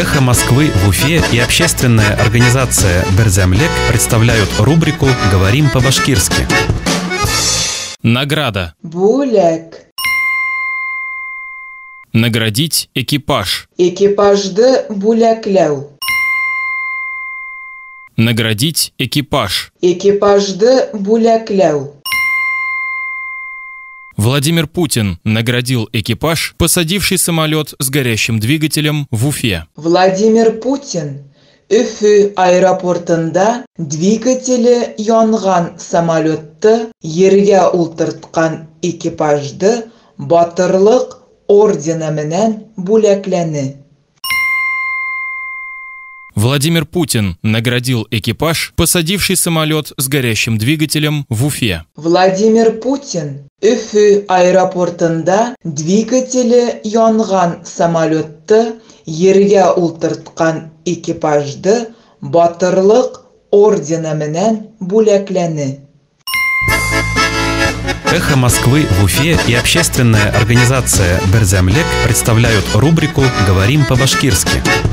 «Эхо Москвы» в Уфе и общественная организация «Берҙәмлек» представляют рубрику «Говорим по-башкирски». Награда. Бүләк. Наградить экипаж. Экипажды бүләкләү. Наградить экипаж. Экипажды бүләкләү. Владимир Путин наградил экипаж, посадивший самолет с горящим двигателем в Уфе. Владимир Путин Өфө аэропортында двигателе янған самолетты ергә ултыртҡан экипажды Батырлыҡ ордены менән бүләкләне. Владимир Путин наградил экипаж, посадивший самолет с горящим двигателем в Уфе. Владимир Путин Өфө аэропортында двигателе янған самолетты ергә ултыртҡан экипажды Батырлыҡ ордены менән бүләкләне. «Эхо Москвы» в Уфе и общественная организация «Берҙәмлек» представляют рубрику «Говорим по-башкирски».